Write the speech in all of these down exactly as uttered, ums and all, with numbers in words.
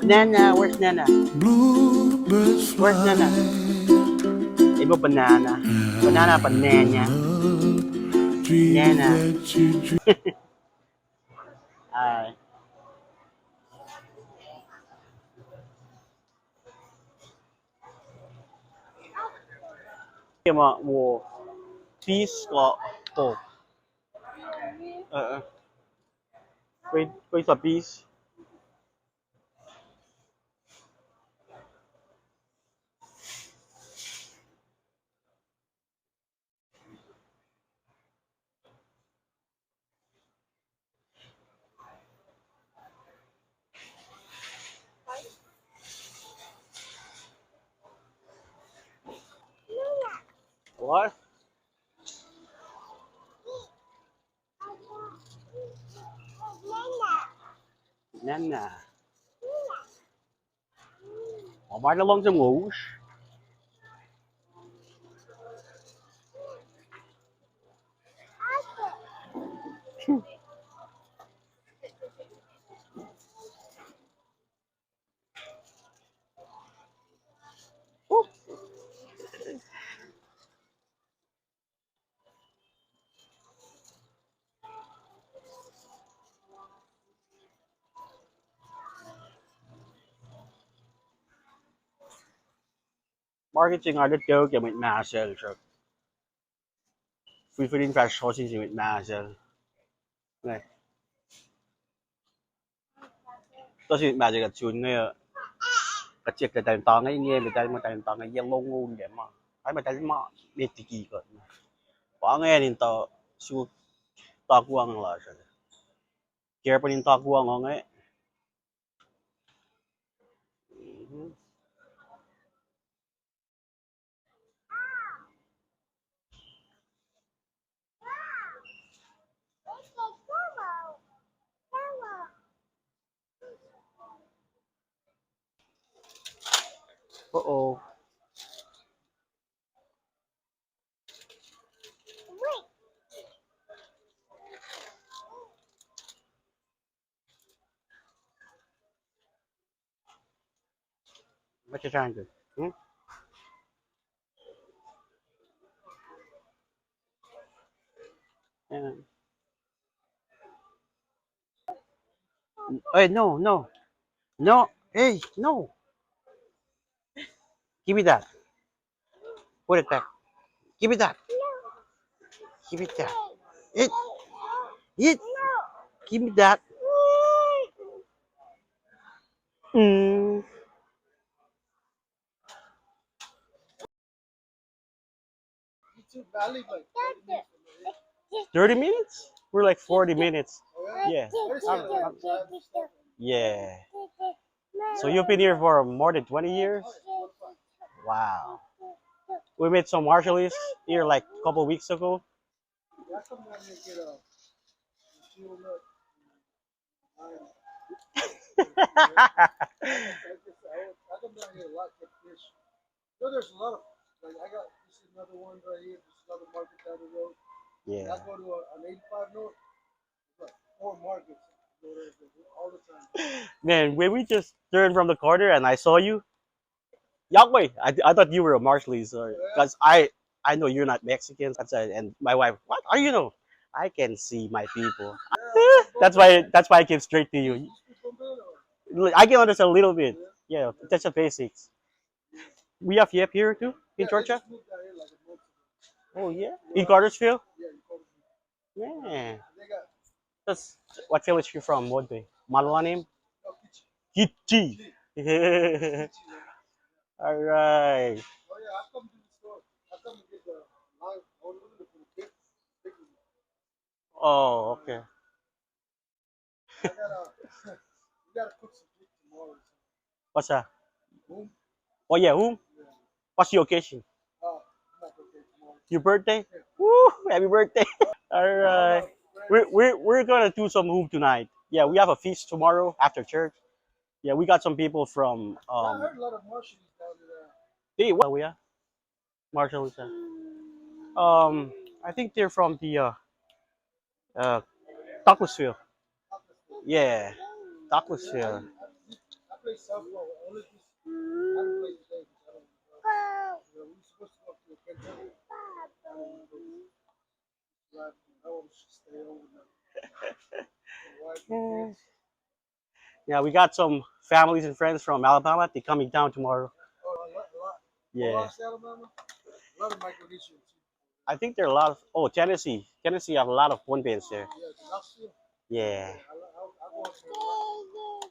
Nana, where's Nana? Where's Nana? Ebo banana. Banana, banana. Nana. Ai. Ke ma wo peas kuh pork. Uh, uh. Wait, wait for peas. What? Nana. Ac ma luhngse ngohsr. Market se nga lutlut ke mwet Mahsel sruhk. Fihlfihl in fahsr ohsun se mwet Mahsel. Nge. Tuh sin Mahsel kuht sun inge, kuht siyuck lah eltahl in tange inge, eltahl muh eltahl in tange yac longoul ma. Ac muh eltahl ma met liki kuht. Pa inge in tuh suk takuang lasr. Careful in takuang inge. Mhm. Uh-oh. What you trying to do? Hmm? Yeah. Hey, no, no. No, hey, no. Give me that. Put it back. Give me that. Give me that. It. It. Give me that. Mm. Thirty minutes? We're like forty minutes. Yeah. I'm, I'm, yeah. So you've been here for more than twenty years? Wow. We met some Marshallese here like a couple weeks ago. I come down here a lot to fish. You know, there's a lot of, like, I got, this is another one right here. There's another market down the road. Yeah. I go to a, an eighty-five north, like, four markets. Go there all the time. Man, when we just turned from the corner and I saw you, Yahweh, I, I thought you were a Marshallese, or because I, I know you're not Mexican. That's why, and my wife, what are you know? I can see my people. That's why, that's why I came straight to you. Like, I can understand a little bit. Yeah, that's the basics. We have Yep here too in Georgia. Oh yeah, in Cartersville. Yeah. That's what village you from? What day? Malalanim? Kichi. All right. Oh, okay. What's that? Oh yeah, whom? What's your occasion? Your birthday? Woo! Happy birthday! All right. We're, we're, we're gonna do some hoop tonight. Yeah, we have a feast tomorrow after church. Yeah, we got some people from, um, I heard a lot of Marshallese down there. Hey, what? Oh, yeah? Marshall, is that? Um, I think they're from the, uh, uh, Douglasville. Yeah, Douglasville. play softball. Only this, I haven't played today because I don't know. You know, we were supposed to go up to the Kentucky. I don't know. Yeah, we got some families and friends from Alabama. They're coming down tomorrow. Oh, a lot, a lot. Yeah. Alabama? A lot of Micronesians. I think there are a lot of, oh, Tennessee. Tennessee have a lot of Pohnpeians there. Yeah, Knoxville. Yeah. Yeah, I, I, I go up there a lot.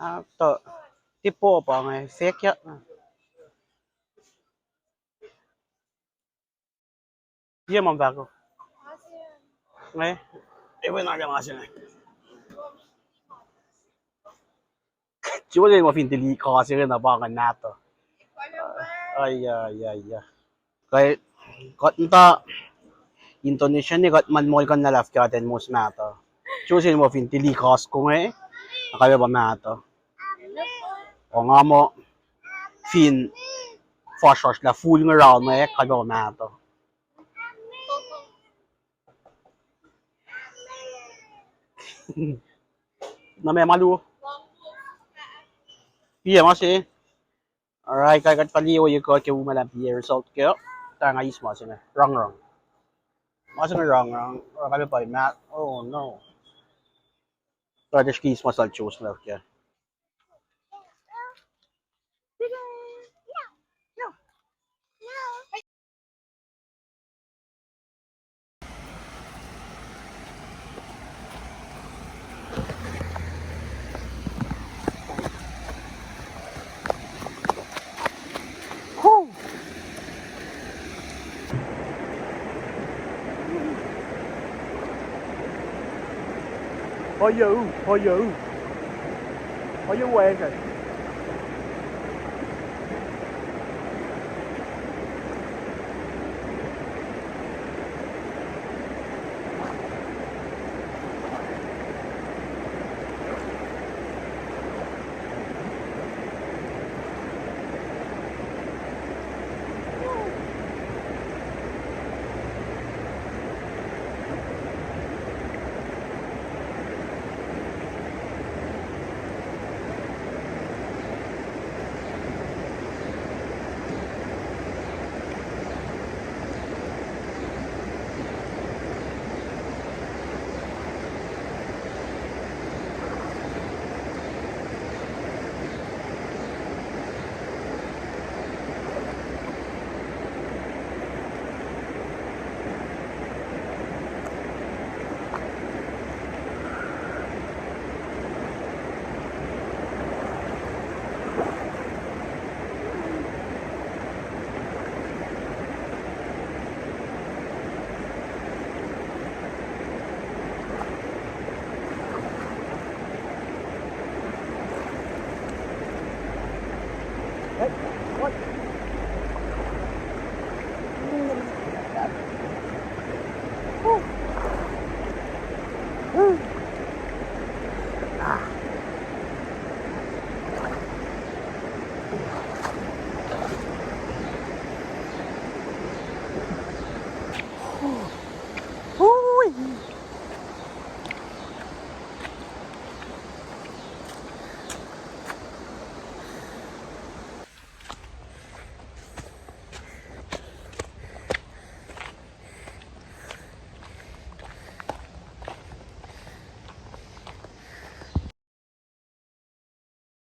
Ah, to, tipo pa nge, fake ya. Ye mam fahko. Nge, ewe na ma se nge. Sure ma fin tili kasi nge na pa ngan mahtuh. Ai, ai, ai, ai. Kai, kuht muhta Indonesia ne kuht man mol kuh na lafka ten mos mahtuh. Sure ma fin tili kas ko nge, na kalwe pa mahtuh. O nga muh fin fahsrfahsr lah full nge raun nge, kalwe pa mahtuh. Na me malu. Pia ma se. Alright, kai kuht fali oye kuh ke u ma lah pia result ke. Tanga is ma se nge. Rang rang. Ma se nge rang rang. Rang kalwe pa mat. Oh no. Try to skis ma sal chos left ke. Hoyo, hoyo. Hoyo, where is it?